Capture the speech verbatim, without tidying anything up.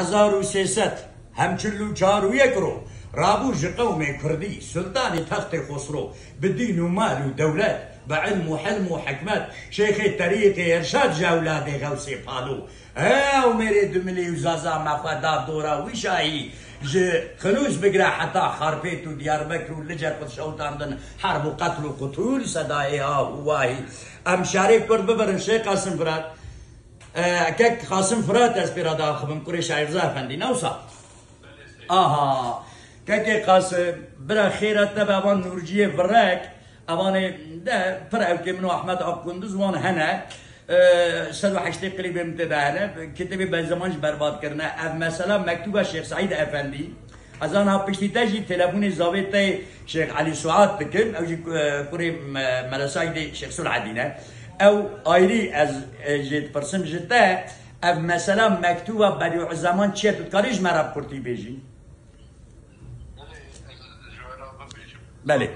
Hezar û sê sed hemçil û çar û yek ro rabû ji qewmê Kurdî, Sultanê Textê Xosro, bi dîn û mal û dewlet, bi ilm û hilm û hikmet, Şêxê Terîqê Irşad ji ewladê Xewsê Palo. Ew mêrê Dumilî û Zaza me xwe da dora wî şahî, ji Xinûs bigire heta Xarpêt û Diyarbekir û Lice xwe şewitandin herb û qetl û qutûl, sedayê ha û wahî. Em şarê Kurd bibirin Şêx Qasim Firat. E, kek Qasim Firat ez pê re daxivim, kurê Şahîrza Efendî, ne wisa? Aha. Kekê Qasim, bira xêra te be, evan Nûrciyê Virek, evanê de pir ewkê min û Ahmet Akkunduz wan hene. E, sed û heştê klîbê min tê de hene. Kitêbê Bedizeman jî berbat kirine. Ev mesela mektuba Şêx Seîd Efendî. Ez ana piştî te jî telefonê zavê te Şêx Elî Suat dikim. Ew jî, e, kurê me-, Mele Seîdê Şêx Sulhedîn e. Ew ayrî ez, e, jê dipirsim ji te. Ev mesela mektuba Bedîuzzeman çi ye? Tu dikarî ji me re bi kurtî bêjî? Belê.